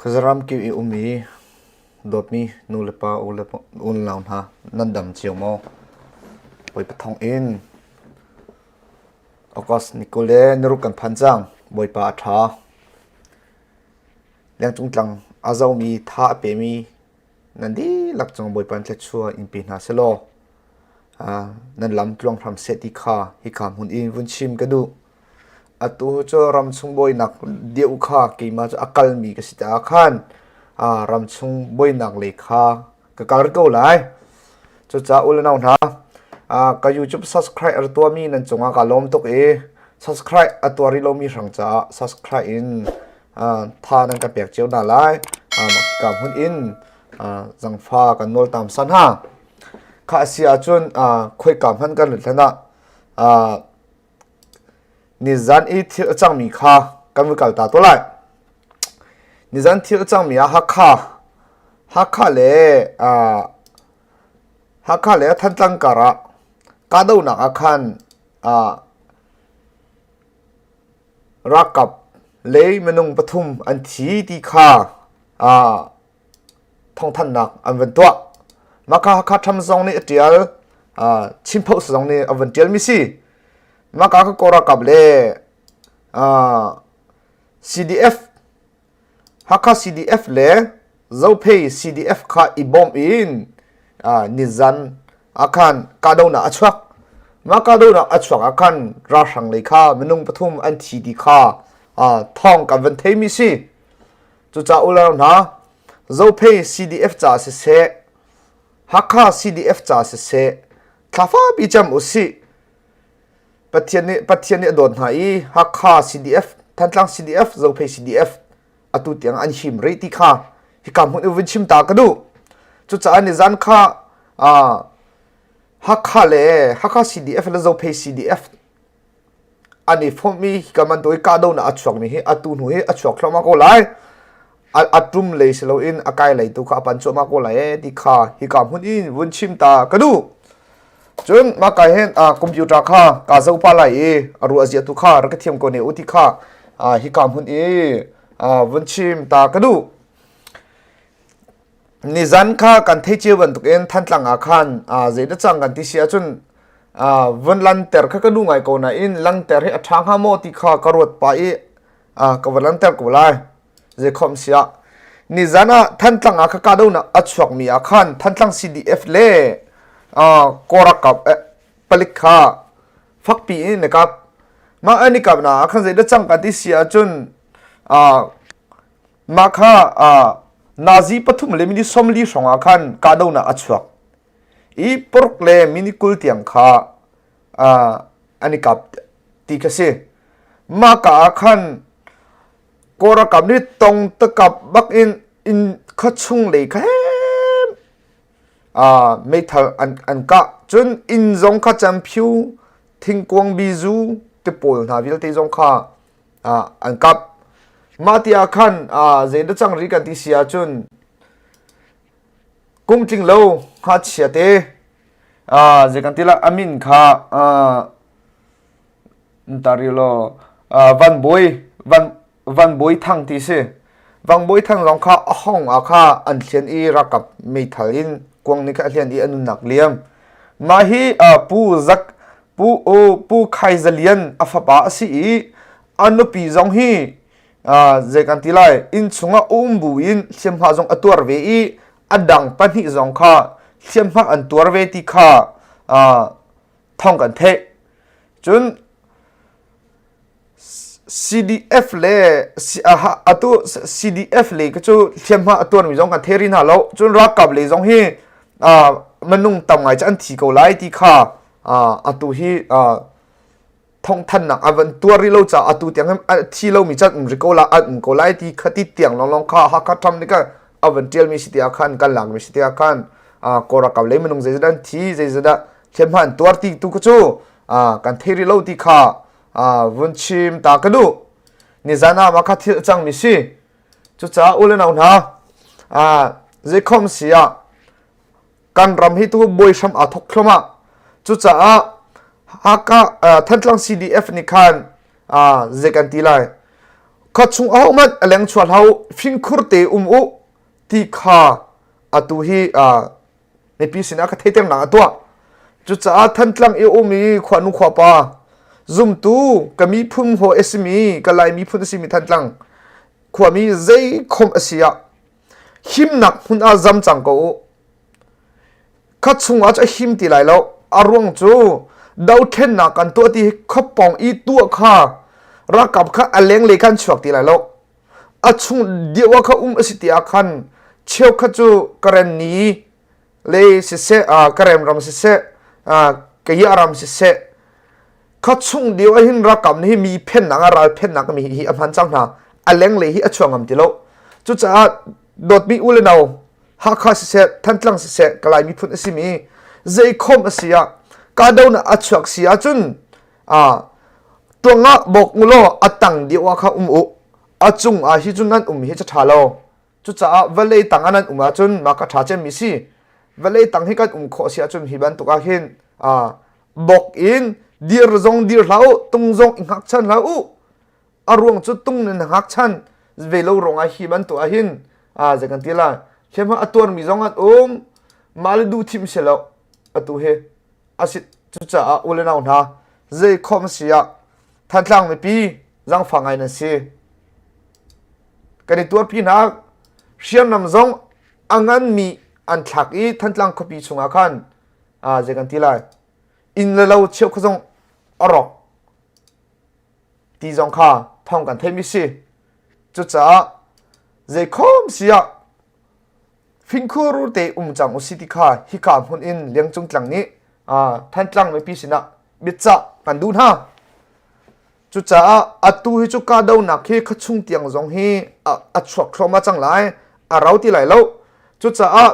Khuazaram kip i um i dawtmi nu le pa u le unau hna nan dam cio maw? Bawipa thawng in August ni 26 kan phan cang. Bawipa a ṭha. Lengcung tlang a zomi tha a pemi nan dihlak cung Bawipa in thluachuah in pe hna selaw nan lam tluang hram seh ti kha hika hmun in vun chim ka duh. Atu cu ramchung bawinak deuh kha keimah cu a kalmi ka si caah khan ramchung bawinak lei kha ka kal ko lai. Cucaah u le nau hna, ka YouTube subscribe a tuahmi nan cungah kaa lawm tuk i subscribe a tuah rih lomi hrang caah subscribe in tha nan ka pek cio hna lai. Ka hmun in zangfa kan nawl tam san ha. Kha a si ahcun khoika hmanh kan lut hlan ah Nizan i thil a cangmi kha kan va kal ta to lai. Nizan thil a cangmi ah Hakha, Hakha le uh, Hakha le Thantlang kar ah kahdohnak ah khan uh, ralkap lei minung pathum an thi ti kha uh, thawngthanhnak an van tuah. Mah kha Hakha Tham zong nih a ṭial, Chin Post zong nih a van ṭialmi si. Mah ka Kawl ralkap le CDF, Hakha CDF le Zophei CDF kha i bawm in nizan ah khan kahdohnak a chuak. Mah kahdohnak a chuak ah khan ralhrang lei kha minung pathum an thi ti kha thawng kan van theimi si. Cucaah ular hna, Zophei CDF ca siseh, Hakha CDF ca siseh, thlafapi cam usih. Pathian nih Pathian nih a dawt hna i Hakha CDF, Thantlang CDF, Zophei CDF atu tiang an him rih ti kha hika hmun i vun chim ta ka duh. Cucaah nizan kha Hakha le Hakha CDF le Zophei CDF An i fawmh i hika bantuk i kahdohnak a chuakmi hi atu hnu hi a chuak thluahmah ko lai. A ṭum lei si loin a kai lei tu kha a pan cuahmah ko lai ee ti kha hika hmun in vun chim ta ka duh. Cun mah kai hin computer kha kaa zoh pah lai i a ruah zia tu kha rak ka thiam ko ne u ti kha hika hmun i vun chim ta ka duh. Nizan kha kan theih cio bantukin Thantlang ah khan zeidah cang kan ti si ahcun vun lanter kha ka duh ngai ko nain lanter hi a ṭha hnga maw ti kha ka ruat pah i ka va lanter ko lai. Zeikhom si ah nizan ah Thantlang ah kha kahdohnak a chuakmi ah khan Thantlang CDF le Kawl ralkap palik kha fakpi in an i kap. Mah an i kapnak ah khan zeidah cang kan ti si ahcun Mah kha nazi pathum le minute 40 hrawng ah khan kahdohnak a chuak i paruk le minute 20 tiang kha an i kap ti kha si. Mah ka ah khan Kawl ralkap nih tong takap bak in inn khuachung lei kha hem meithal an kah. Cun inn zong kha camphiu, thingkuang bizu te pawl hna vialte zong kha an kap. Mah ti ah khan zeidah cang rih kan ti si ahcun kum tling lo ngakchia te zei kan ti lah a min kha tar law Van Bawi Van Van Bawi Thang ti si. Van Bawi Thang zong kha a hong ah kha an thlian i ralkap meithal in kuang nih kha a hlian i a nunnak liam. Mah hi Pu Zak Pu Pu Khai Za Lian a fapa a si i a nupi zong hi zei kan ti lai inn chungah um bu in hliamhma zong a tuar ve i a dang pahnih zong kha hliamhma an tuar ve ti kha thawng kan theih. Cun CDF le atu CDF le cu hliamhma a tuarmi zong kan thei rih hna lo. Cun ralkap le zong hi minung tam ngai cu an thi ko lai ti kha atu hi thawngthannak a van tuar rih lo caah atu tiang a thi lomi can um rih ko la an um ko lai ti kha ti tiang lawnglawng kha Hakha Trump nih khan a van ṭialmi si tiah khan kan lakmi si tiah khan Kawl ralkap lei minung zeizat an thi zeizat hliamhma an tuar ti tu kha cu kan thei rih lo ti kha vun chim ta ka duh. Nizan ah mah kha thil a cangmi si. Cucaah u le nau hna zeikhom si ah kan ram hi tu bawi hram aa thok thluahmah. Cucaah Hakha Thantlang CDF nih khan zei kan ti lai. Kha chung ahohmanh a leng chuah hlah u, fingkhur te um u ti kha atu hi mipi sinah ka theiternak a tuah. Cucaah Thantlang i um i khuanu khuapa zumtu ka miphun hawi a simi ka Lai miphun a simi Thantlang khuami zei khom a si ah himnak hmun ah zam cang ko u. Kha chungah cu a him ti lai lo. A ruang cu dothlennak kan tuah ti hi khuapawng i tuah kha ralkap kha a lenglei khan chuak ti lai lo. A chung deuh ah kha um a si ti ah khan cheukhat cu Karen ni le siseh, Karen ram siseh, Kaya ram siseh, kha chung deuh ah hin ralkap nih mi phennak ah ral phennak mi hi a hman cang hna. A lenglei hi a chuak ngam ti lo. Cucaah dawtmi u le nau Hakha siseh, Thantlang siseh, Kalay miphun a simi zeikhom a si ah kahdohnak a chuak si ahcun tuang ah bawk u law a tang deuh ah kha um u. A cung ah hi cun nan um hi ca ṭha lo. Cucaah vawlei tang ah nan um ahcun mah ka ṭha cemmi si. Vawlei tang hi kan um khawh si ahcun hi bantuk ah hin bawk in dir zong dir hlah u, tung zong i hngakchan hlah u. A ruang cu tung in hngakchan ve lo ruangah hi bantuk ah hin zei kan ti lai hliamhma a tuarmi zong an um mah le duh thim si lo atu hi a si cucaah u le nau hna zei khom si ah Thantlang mipi zangfah ngai nan si kan i tuarpi hna hriamnam zong a nganmi an thlak i Thantlang khuapi chungah khan zei kan ti lai inn le lo cheukhat zong a rawk ti zong kha thawng kan theimi si. Cucaah zeikhom si ah fingkhur te um cang usih ti kha hika hmun in Liangcung tlang nih Thantlang mipi sinah biacah kan duh hna. Cucaah atu hi cu kahdohnak hi khuachung tiang zong hi a chuak thluahmah cang lai, a rau ti lai lo. Cucaah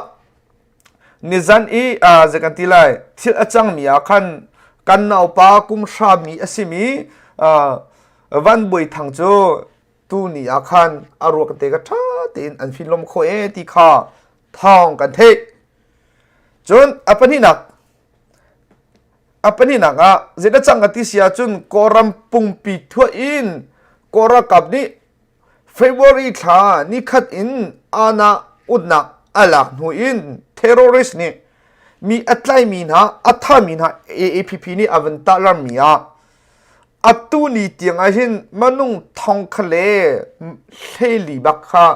Nizan i zei kan ti lai thil a cangmi ah khan kan naupa kum hrami a simi Van Bawi Thang cu tuni ah khan a ruak te ka ṭha tein an finlawm khawh e ti kha thawng kan theih. Cun a pahnihnak a pahnihnak ah zeidah cang ka ti si ahcun Kawlram pungpi thuah in Kawl ralkap nih February thla nikhat in Ana utnak a lak hnu in terrorist nih mi a tlaimi hna a thami hna AAPP nih a vun tahlarmi ah atu ni tiang ah hin manung thong kha le hleili bak kha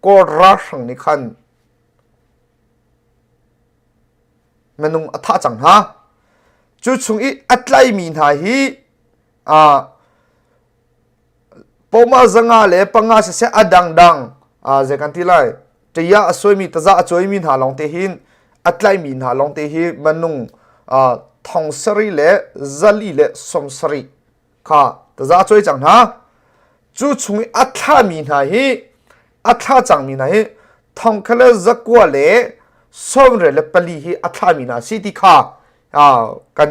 Kawl ralhrang nih khan minung a thah cang hna. Cu chung i a tlaimi hna hi Poma zanga le panga siseh a dangdang zei kan ti lai ṭaya a suaimi taza a cuaimi hna lawng te hin a tlaimi hna lawng te hi minung thong sarih le zali le sawm sarih kha taza a cuai cang hna. Cu chung i a thlami hna hi a thla cangmi hna hi thong kha le zakua le sawmre le pali hi a thlami hna si ti kha kan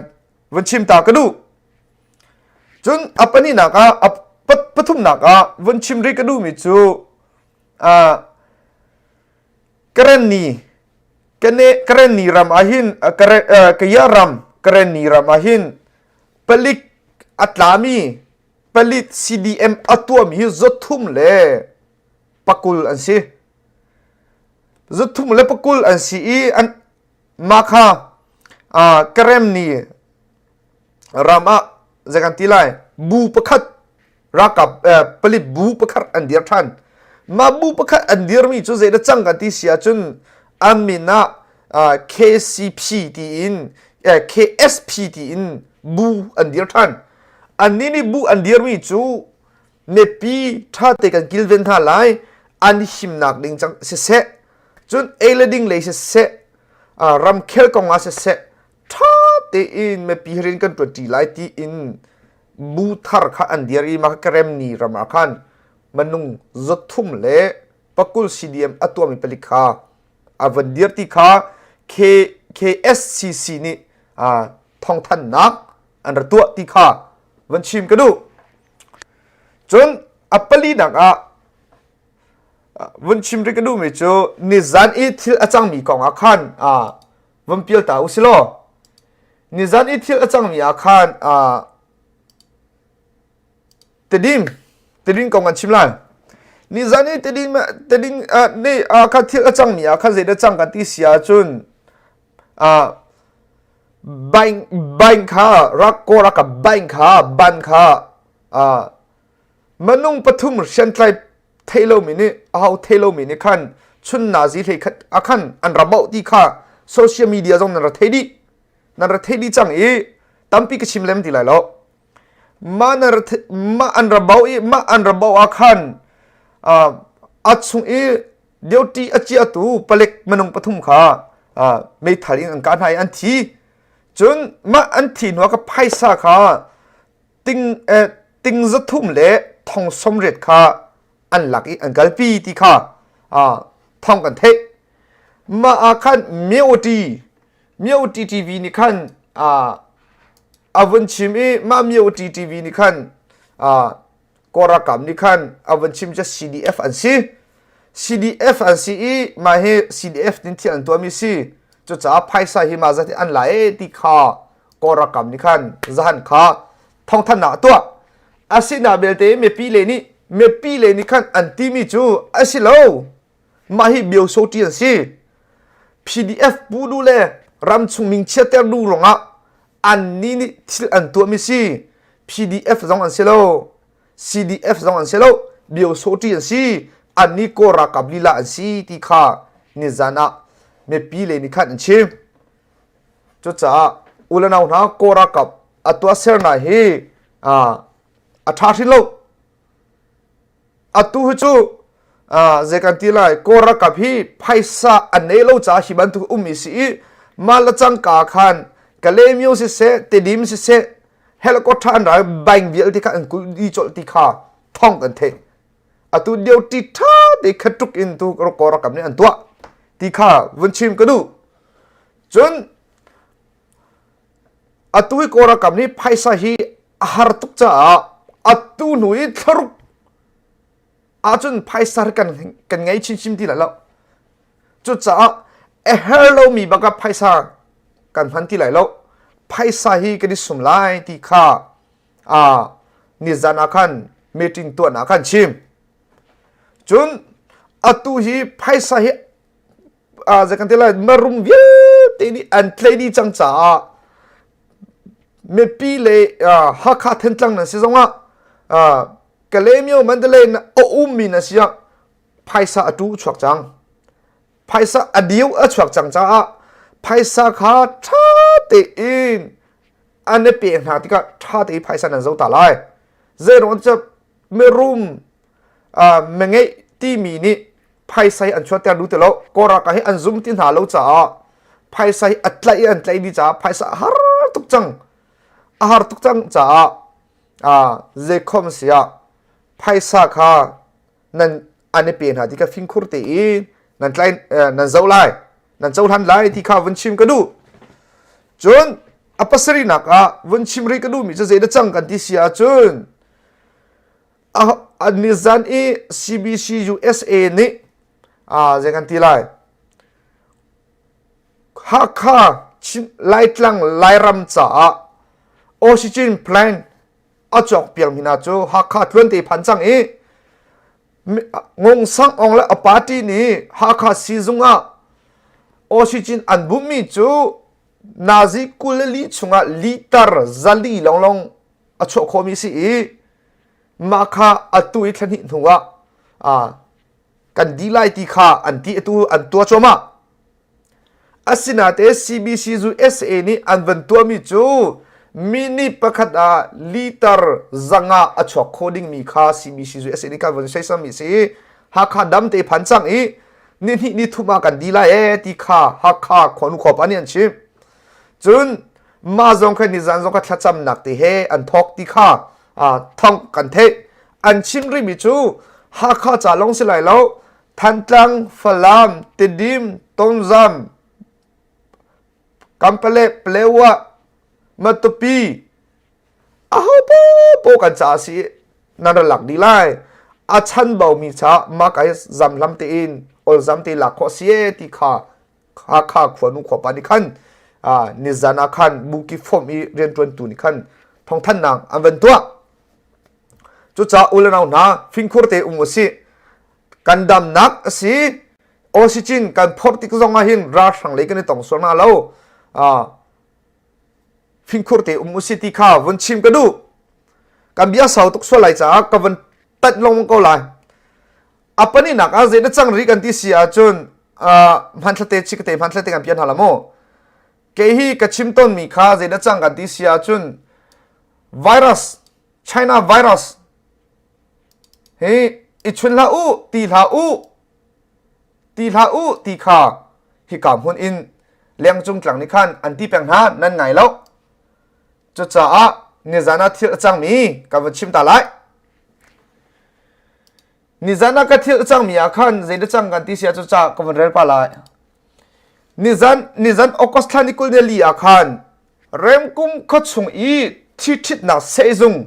vun chim ta ka duh. Cun a pahnihnak ah a pathumnak ah vun chim rih ka duhmi cu Karenni Karenni ram ah hin Kaya ram Karenni ram ah hin palik a tlami palik CDM a tuahmi hi zathum le pakul an si. Zathum le pakul an si i an mah kha Karenni ram ah zei kan ti lai bu pakhat ralkap palik bu pakhat an dir ṭhan mah bu pakhat an dirmi cu zei dah cang kan ti si ahcun an min ah KCP tiin KSP tiin bu an dir ṭhan annih nih bu an dirmi cu mipi ṭha te kan kilven hna lai an himnak ding cang siseh cun ei le ding lei siseh ramkhel kong ah siseh ṭha tein mipi rian kan ṭuanṭi lai tiin bu thar kha an dir i mah Karemni ram ah khan minung zathum le pakul CDM a tuahmi palik kha a van dir ti kha K KSCC nih thawngthanhnak an ra tuah ti kha van chim ka duh. Cun a palinak ah vun chim rih ka duhmi cu nizan i thil a cangmi kong ah khan von pial ta u si law nizan i thil a cangmi ah khan Tedim. Tidin kong kan chim lai. Nizan i tidin tidin nih kha thil a cangmi ah khan zeidah cang kan ti si ahcun bank bank kha rak kaw rak bank kha ban kha minung pathum hriamtlai thei lomi nih aho thei lomi nih khan chun nazi hlei khat ah khan an ra bauh ti kha social media zong nan ra thei dih nan ra thei dih cang i tampi ka chim lem ti lai lo mah nan ra mah an ra bauh i mah an ra bauh ah khan a chung i duty a chiatu palek minung pathum kha meithal in an kah hna i an thi cun mah an thi hnu ah ka phaisa kha ting eh, ting zathum le thong sawmriat kha an lak i an kalpi ti kha ah thong kan theih mah ah khan Myo-ti Myo-ti TV nih khan ah a vun chim i mah Myo-ti TV nih khan ah Kawlralkap nih khan a vun chim cu CDF an si CDF an si i mah hi CDF tin thil an tuahmi si cucaah phaisa hi mah zat hi an la e ti kha Kawlralkap nih khan zahan kha thawngthanhnak a tuah. Asina belte mipi le nih mipi le nih khan an timi cu a si lo. Mah hi biosoti an si. PDF pu du le ramchung ming chiater du ruangah annih nih thil an tuahmi si. PDF zong an si lo. CDF zong an si lo. Biosoti an si. Annih Kawl ralkap lila an si ti kha nizan ah mipi le nih khan an chim. Cucaah u le nau hna Kawl ralkap a tuahsernak hi a ṭha hrin lo. Atu hi cu zei kan ti lai Kawl ralkap hi phaisa an nei lo caah hi bantuk ummi si i mah le cangka khan Kalaymyo siseh Tedim siseh helicopter an ra bank vialte kha an kulh dih colh ti kha thawng kan theih. Atu duty ṭha te khat tuk in tu Kawl ralkap nih an tuah ti kha vun chim ka duh. Cun atu hi Kawl ralkap nih phaisa hi a har tuk caah atu hnu i thlaruk ahcun phaisa kan kan ngei chinchin ti lai lo. Cucaah a her lomi bak ah phaisa kan hman ti lai lo. Phaisa hi kan i sum lai ti kha nizan ah khan meeting tuahnak khan chim. Cun atu hi phaisa hi zei kan ti lai marum vialte nih an tlei dih cang caah mipi le Hakha Thantlang nan si zongah Kalaymyo Mandalay a ummi na si ah phaisa a tu chuak cang. Phaisa a diu a chuak cang caah phaisa kha ṭha tein an i pek hna tikah ṭha tein phaisa nan zo ta lai. Zeiruang cu mirum mingeih timi nih phaisa hi an chuahter duh ti lo. Kawlralkap hi an zum ti hna lo caah phaisa hi a tlaih i an tlaih dih caah phaisa a har tuk cang. A har tuk cang caah zeikhom si ah phaisa kha nan an i pe hna ti kha fingkhur tein nan tlai nan zoh lai nan cohlan lai ti kha vun chim ka duh cun a pasarihnak ah vun chim rih ka duhmi cu zeidah cang kan ti si ahcun nizan i CBC USA nih zei kan ti lai Hakha Laitlang Lairam caah oxygen plant a cawk piakmi hna cu Hakha tluante phan cang i Ngong Sang Aung le a party nih Hakha siizung ah oxygen an bummi cu nazi 24 chungah liter 400 lawnglawng a chuah khawhmi si i mah kha atu i thla hnih hnu ah kan dih lai ti kha an ti atu an tuah cuahmah. Asinain CBC USA nih an van tuahmi cu minute pakhat ah liter 500 a chuak kho dingmi kha CBC USA nih kan van soisammi si i Hakha dam te phan cang i nihnih ni thum ah kan di lai ee ti kha Hakha khuanu khuapa nih an chim. Cun mah zong kha nizan zong kha thlacamnak te he an thawk ti kha thawng kan theih. An chim rihmi cu Hakha ca lawng si lai lo Thantlang, Falam, Tidim, Tonzam, Kampale, Palewa, Matupi, aho popo kan ca si nan ra lak dih lai. A chan baumi ca mah kai zamhlam tein olzam te lak khawh si e ti kha Hakha khuanu khuapa nih khan nizan ah khan buki form i rianṭuantu nih khan thawngthanhnak an van tuah. Cucaah u le nau hna fingkhur te um usih. Kan damnak a si. Oxygen kan phorh tik zong ah hin ralhrang lei kan i tong sual hna lo. Fingkhur te um usih ti kha vun chim ka duh. Kan bia sau tuk sual lai caah ka vun tanh lengmang ko lai. A paninak ah zei na cang rih kan ti si ahcun hmanthlate chikate hmanthlate kan pian hna la mu. Kei hi ka chim tawnmi kha zei na cang kan ti si ahcun virus China virus hi i chun hlah u ti hlah u ti hlah u ti kha hika hmun in lengcung tlang nih khan an ti peng hna nan ngai lo. Cucaah nizan ah thil a cangmi ka vun chim ta lai. Nizan ah ka thil a cangmi ah khan zei dah cang kan ti sia cucaah ka vun rel pa lai. Nizan nizan August thla ni 20 ni li ah khan Remkum khuachung i thi ṭhitnak sehzung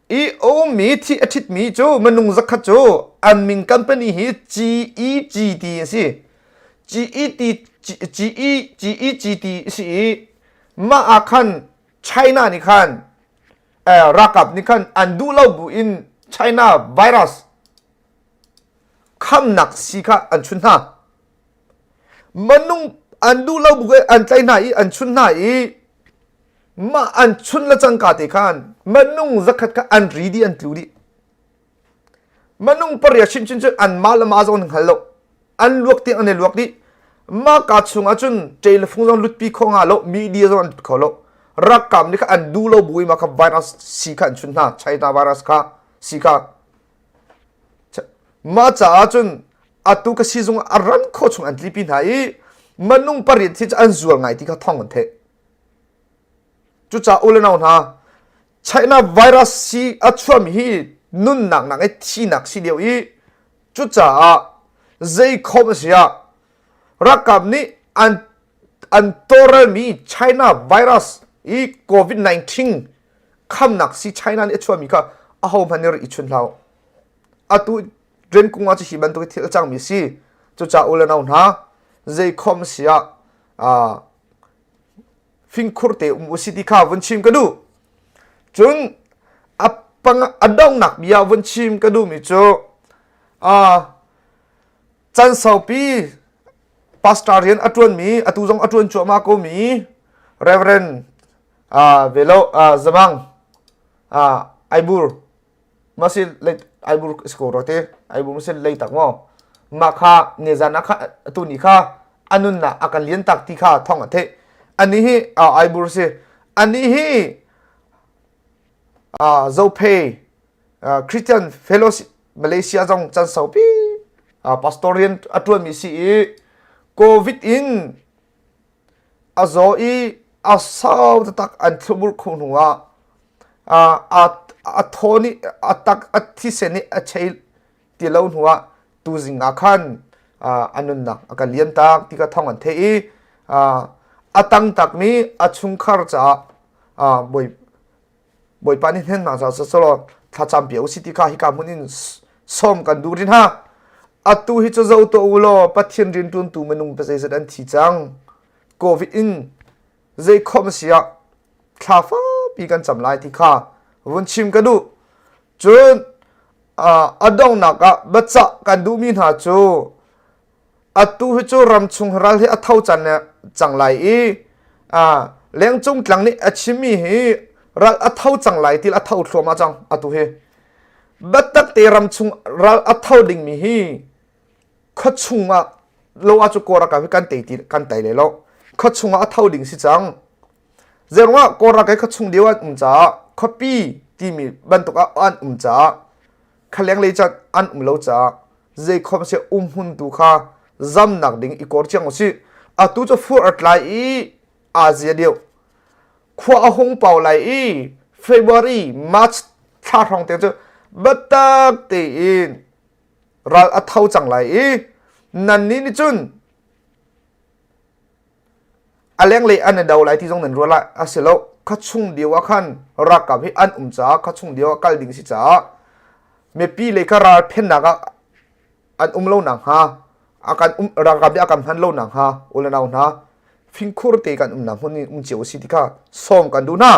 i a ummi thi a ṭhitmi cu minung zakhat cu an min company hi GEG ti a si. GET GE GEG ti a si i mah ah khan China nih khan ralkap nih khan an duh lo bu in China virus khamnak sii kha an chun hna. Minung an duh lo bu an tlaih hna i an chun hna i mah an chun le cangka te khan minung zakhat kha an ri dih an tlu dih. Minung pariat chinchin cun anmah le mah zong an hngal lo. An luak tiang an i luak dih. Mah ka chung ah cun ṭe le fung zong lutpi kho nga lo, media zong an lut kho lo. Rakam nih kha an duh lo bu i mah kha virus sii kha an chun hna, China virus kha sii kha. Mah caah cun atu ka sizung a ran khawh chung an tlipi hna i minung pariat hi cu an zual ngai ti kha thawng an theih. Cucaah u le nau hna, China virus si a chuahmi hi nunnak nak i thinak si lio i cucaah zei khom a si ah ralkap nih an an tawlrelmi China virus i COVID-19 khamnak si China nih a chuahmi kha ahohmanh nih rak i chun hlah u. Atu riankung ah cu hi bantuk thil a cangmi si. Cucaah u le nau hna zei khom si ah fingkhur te um usi ti kha vun chim ka duh. Cun a pang a donghnak bia vun chim ka duhmi cu can saupi pastor rian a ṭuanmi atu zong a ṭuan cuahmah komi Reverend Velo Zamang Aibur masi Aibur ko rote Aibur masi leitak maw mah kha nizan ah kha atu ni kha a nunnak a kan lian tak ti kha thong a theih ani hi Aibur si ani hi Zophe Christian Fellowship Malaysia zong can saupi pastor rian a ṭuanmi si i COVID in a zaw i a sau taktak an thlubur khu hnu ah a thaw nih a tak a thisen nih a chei ti lo hnu ah tuzing ah khan a nunnak a kan liam tak ti kha thawng an theih i a tang takmi a chungkhar caah bawi Bawipa nih hnennak ca selaw thlacam piak usih ti kha hika hmun in sawm kan duh rih hna. Atu hi cu zo tuah u law Pathian rianṭuantu minung zeizat an thi cang. Covid in zei khom si ah thla fapi kan cam lai ti kha vun chim ka duh. Cun a donghnak ah biacah kan duhmi hna cu atu hi cu ramchung ral hi a tho can cang lai i lengcung tlang nih a chimmi hi ral a tho cang lai til a tho thluahmah cang atu hi biatak te ramchung ral a tho dingmi hi khuachung ah lo ah cu kawlralkap hi kan tei ti kan tei le lo khuachung ah a tho ding si cang zeruangah kawlralkap hi khuachung deu an um caah khuapi timi bantuk ah an um caah khaleng lei chan an um lo caah zeikhom se umhmun tu kha zamnak ding i kor chiang usih atu cu fur a tlai i aa zia deuh khua a hung pau lai i February March thla hrawng te cu biatak tein ral a tho cang lai i nan nih nih cun A lenglei an i do lai ti zong nan ruah lai. A si lo. Khuachung deu ah khan ralkap hi an um caah khuachung deu ah kal ding si caah mipi lei kha ral phennak ah an um lo nakhnga a kan um ralkap nih a kan hman lo nakhnga u le nau hna fingkhur te kan umnak hmun in um cio si ti kha sawm kan duh hna.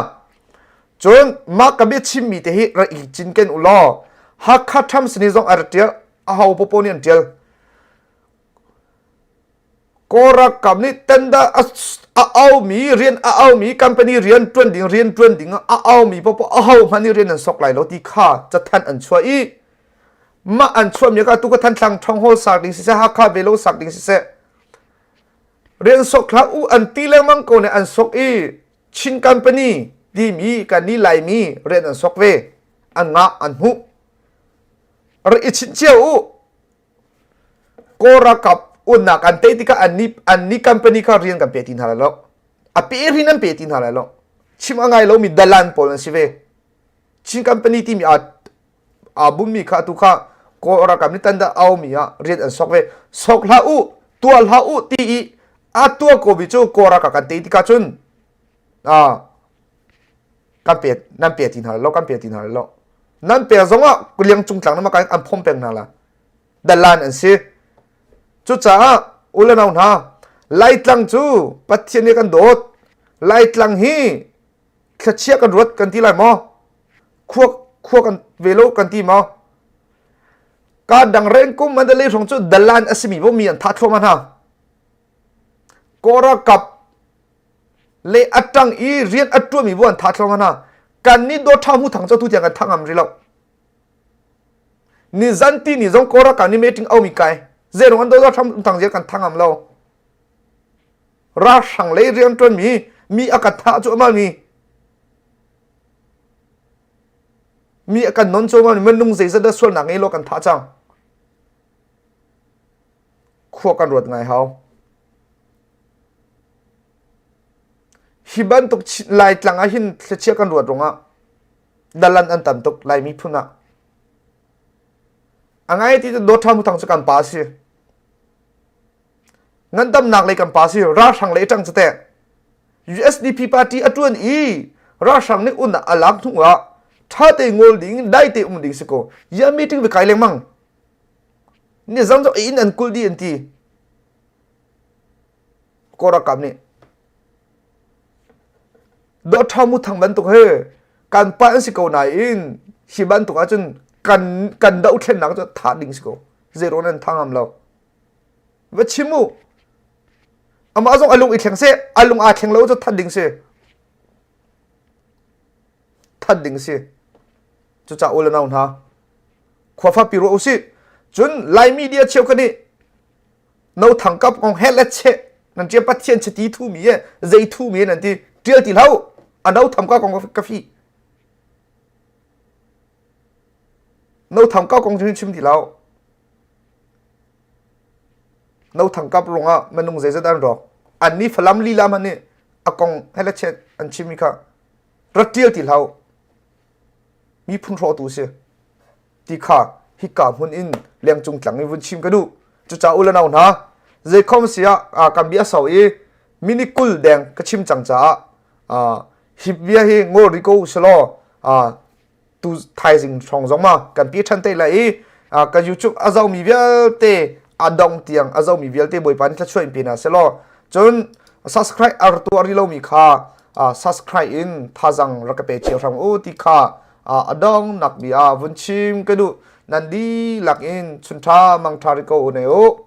Cun mah ka bia chimmi te hi rak i cinken u law Hakha Times nih zong a rak ṭial aho popo nih an ṭial. Kawl ralkap nih tender a aumi rian a aumi company rian ṭuan ding rian ṭuan ding ah a aumi popo aho hmanh nih rian an sok lai lo ti kha cathanh an chuah i mah an chuahmi kha tu ka Thantlang ṭhawnghawl sak ding siseh Hakha velo sak ding siseh rian sok hlah u an ti lengmang ko nih an sok i Chin company timi kan nih Laimi rian an sok ve an ngah an hmuh rak i chinh cio u Kawl ralkap unnak an tei tikah annih annih company kha rian kan pe ti hna lai lo. A pe rin an pe ti hna lai lo. Chim a ngai lomi dalan pawl an si ve. Chin company timi aa aa bummi kha atu kha Kawl ralkap nih tan dah aumi ah rian an sok ve. Sok hlah u, tuah hlah u ti i a tuah ko mi cu Kawl ralkap kan tei tikah cun ah kan pe nan pe ti hna lai lo, kan pe ti hna lai lo. Nan pe zongah liang cung tlang na ma an phom peng hna la. Dalan an si. Cucaah u le nau hna, Laitlang cu Pathian nih kan dawt. Laitlang hi thlachia kan ruat kan ti lai maw? Khua khua kan ve lo kan ti maw? Ka dang reng kum Mandalay hrawng cu dalan a simi bo mi an thah thluahmah hna. Kawra kap le a ṭang i rian a ṭuanmi bo an thah thluahmah hna. Kan nih dawt ṭha mu thang cu tu tiang kan thah ngam rih lo. Ni zanti ni zong Kawlram kan ni meeting aumi kai zeirong an doza hram tang zia kan thangam lo ralhrang lei rian ṭuan mi mi a kan thah cu amal mi mi a kan non cu amal mi minung zeizat dah sualnak ngei lo kan thah cang khua kan ruat ngai hau hi bantuk laitlang ah hin thlichia kan ruat rungah dalan an tam tuk Laimi phun ah. A ngai ti Dawt Tha Muthang cu kan pa si. Ngandamnak lei kan pa si, ralhrang lei ṭang cate. USDP party a ṭuan i ralhrang nih un a lak hnu ah ṭha te ngol ding, dai te um ding si ko. Ya meeting ve kai lengmang. Ni zang zong inn an kul di an ti. Kawl ralkap nih Dawtha Muthang bantuk he kan pa an si ko nain hi bantuk ahcun kan kan dohthlennak cu thah ding si ko zero nan tha ngam lo va chim u amah zong a lung i thleng seh a lung aa thleng lo cu that ding si that ding si cucaah u le nau hna khua fapi ruah usih cun lai media cheu kan nih no thang kap kong he le che nan tia pathian chati thu mi e zei thu mi nan ti tial ti hlau a no tham ka kong ka fi no tham ka kong chim ti lau no thang kap rungah manung zeizat an rawk an ni falam lila man ni a kong he le che an chim mi kha rat tial ti hlau mi phun hrawh tu si ti kha hika hmun in lengcung tlang in vun chim ka duh. Cucaah u le nau hna, zeikhom si ah kan bia sau i minute 20 deng ka chim cang caah hi bia hi ngol rih ko u selaw tu thaizing hrawng zong ma kan pi ṭhan te lai i ka YouTube a zohmi vialte a dong tiang a zohmi vialte Bawipa nih thluachuah in pe hna selaw cun subscribe a tuah rih lomi kha subscribe in thazang rak ka pe cio hram u ti kha a dong nak bia vun chim ka duh nan dihlak in chunṭha mangṭha ri ko u ne u.